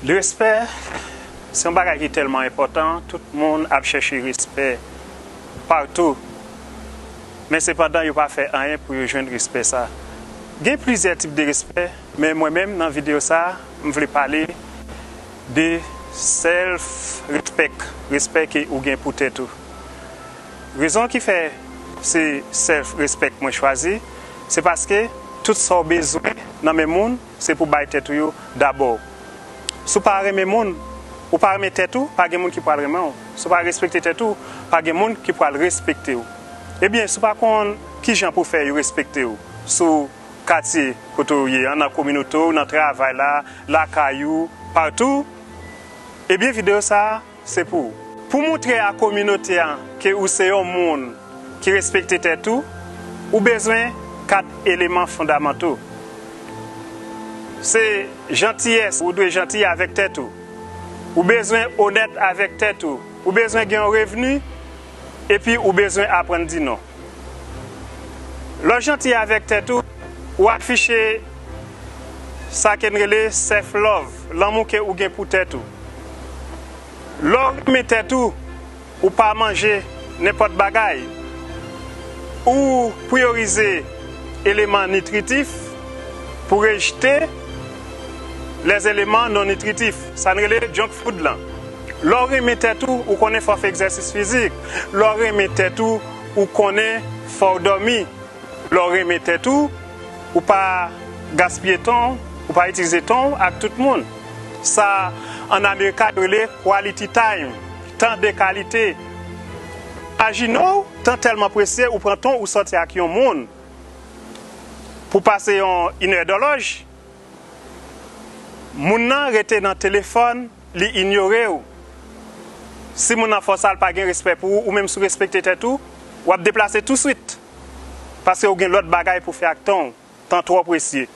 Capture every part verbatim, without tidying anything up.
Respè se yon bagay ki tèlman enpòtan, tout moun ap chèche respè patou. Men sepandan, yo pa fè anyen pou yo jwenn respè sa. Gen plizyè tip de respè, men mwen menm nan videyo sa, m vle pale de self respect, respè ke ou gen pou tèt ou. Rezon ki fè se self respect mwen chwazi, se paske tout sa w bezwen nan men moun, se pou bay tèt ou yo dabò. Si w pa renmen moun, ou pa renmen tèt ou, pa gen moun ki pral renmen w. Si w pa respekte tèt ou, pa gen moun ki pral respekte w. Ebyen, si w pa konn kijan pou fè yo respekte w sou katye kote w ye an, nan kominote w, nan travay la, lakay ou, patou, ebyen, videyo sa a, se pou ou. Pou moutre a kominote a ke ou se yon moun ki respekte tèt ou, ou bezwen kat eleman fondamanto. Se jantiyès, ou dwe janti avèk tèt ou. Ou bezwen onèt avèk tèt ou. Ou bezwen gen yon revni, epi ou bezwen aprann di non. Lè w janti avèk tèt ou, ou afiche sa ke n rele self love, lanmou ke ou gen pou tèt ou. Lè w renmen tèt ou, ou pa manje nenpòt bagay. Ou priyorize eleman nitritif pou rejte lèzeleman non nitritif. Sa n rele junk food lan. Lè w renmen tèt ou, ou konnen fò w fè egzèsis fizik. Lè w renmen tèt ou, ou konnen fò w dòmi. Lè w renmen tèt ou, ou pa gaspiye tan w, ou pa itilize tan w ak tout moun. Sa, ann Amerika, yo rele quality time, tan de kalite. Imajine w, tan tèlman presye, ou pran tan w, ou sòti ak yon moun pou pase yon inè dòlòj, moun nan rete nan telefòn, li inyore w. Si moun nan fè w sa, l pa gen respè pou ou, ou menm si w respekte tèt ou, w ap deplase touswit. Paske ou gen lòt bagay pou fè ak tan w, tan twò presye.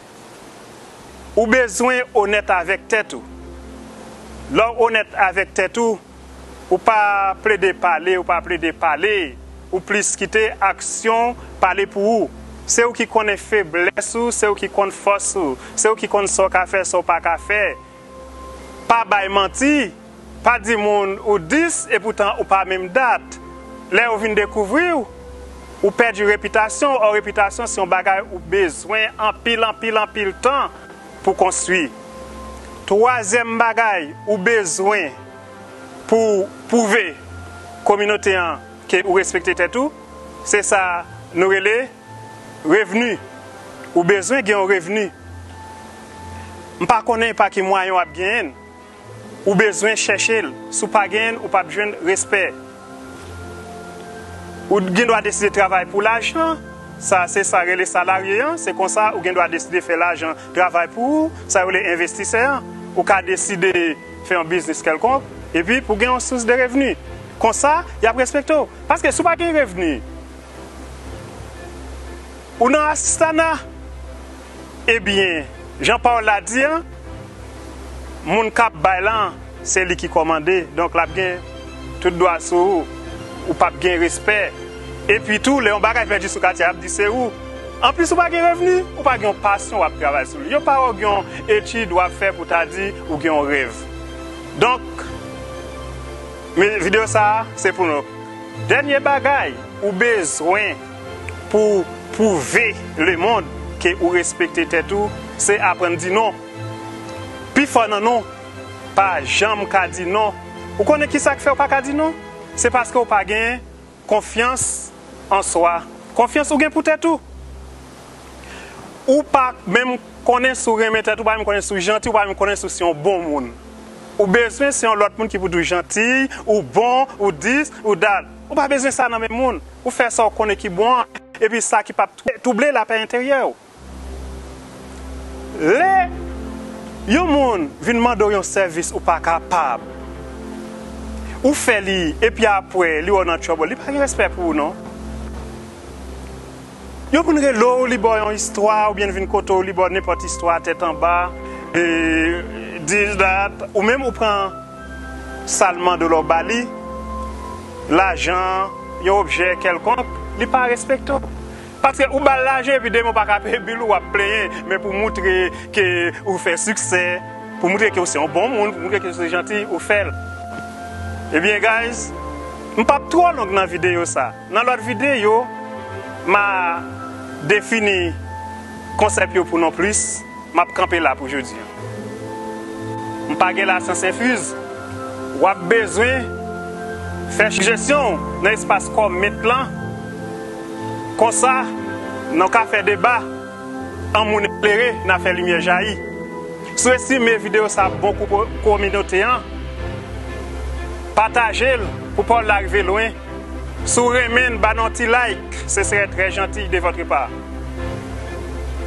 Ou bezwen onèt avèk tèt ou. Lè w onèt avèk tèt ou, ou pa plede pale, ou pa plede pale, ou plis kite aksyon pale pou ou. Se ou ki konnen feblès ou, se ou ki konn fòs ou, se ou ki konn sa w ka fè, sa w pa ka fè. Pa bay manti, pa di moun ou dis, epoutan ou pa menm dat. Lè yo vin dekouvri w, ou pèdi repitasyon w. Ò, repitasyon se yon bagay ou bezwen anpil, anpil, anpil tan pou konstwi. Twazyèm bagay ou bezwen pou pwouve kominote an ke ou respekte tèt ou, se sa nou rele revni. Ou bezwen gen yon revni. M pa konnen pa ki mwayen w ap genyen l. Ou bezwen chèche l. Si w pa genyen l, ou p ap jwenn respè. Ou gen dwa deside travay pou lajan. Sa, se sa rele salarye an. Se konsa ou gen dwa deside fè lajan travay pou ou. Sa yo rele envestisè an. Ou ka deside fè yon biznis kèlkonk, epi pou gen yon sous de revni. Konsa, y ap respekte w. Paske si w pa gen revni, ou nan asistana. Ebyen, jan pawòl la di an, moun k ap bay lan, se li ki kòmande. Donk, l ap gen tout dwa sou ou. Ou p ap gen respè. Epi tou, lè yon bagay pèdi sou katye a, y ap di se ou. Anplis, ou pa gen revni, ou pa gen yon pasyon w ap travay sou li. Yo pa wè w gen yon etid w ap fè pou ta di ou gen yon rèv. Donk, men videyo sa a, se pou nou. Dènye bagay ou bezwen pou pwouve lemonn ke ou respekte tèt ou, se aprann di non. Pifò nan nou pa janm ka di non. Ou konnen ki sa k fè w pa ka di non? Se paske w pa gen konfyans an swa. Konfyans ou gen pou tèt ou. Ou pa menm konnen si w renmen tèt ou, ou pa menm konnen si w janti, ou pa menm konnen si w se yon bon moun. Ou bezwen se yon lòt moun ki pou di w janti, ou bon, ou dis, ou dat. Ou pa bezwen sa nan men moun. Ou fè sa w konnen ki bon an, epi sa ki p ap twouble lapè enteryè w. Lè yon moun vin mande w yon sèvis ou pa kapab, ou fè li, epi apre, li wè w nan trouble, li pa gen respè pou ou non. Yon moun rele w, li ba w yon istwa, oubyen l vin kote w, li ba w nenpòt istwa tèt anba, e, this, that, ou menm ou pran sa l mande w la w ba li, lajan, yon objè kèlkonk, li pa respekte w. Paske ou ba l lajan epi demen w pa ka peye bil ou, w ap plenyen, men pou moutre ke ou fè siksè, Pou moutre ke w se yon bon moun, pou moutre ke w se janti, ou fè l. Ebyen, guys, m p ap twò long nan videyo sa. Nan lòt videyo, m a defini konsèp yo pou nou plis. M ap kanpe la pou jodi a. M pa gen lasyans enfiz. W ap bezwen fè sijesyon w nan espas kòmant lan. Konsa, nou ka fè deba. An moun eklere, n a fè limyè jayi. Si w estime videyo sa ap bon pou po-, kominote an, pataje l pou pa w l la rive lwen. Si w renmen n, ba n yon ti like, ce serait très gentil de votre part.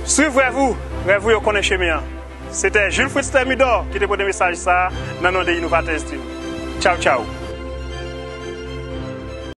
Suiv rèv ou, rèv ou yo konnen chemen an. Se te Jules Fritz Thermidor ki te pote mesaj sa a nan non de Inovatè Estil. Tchaw, tchaw.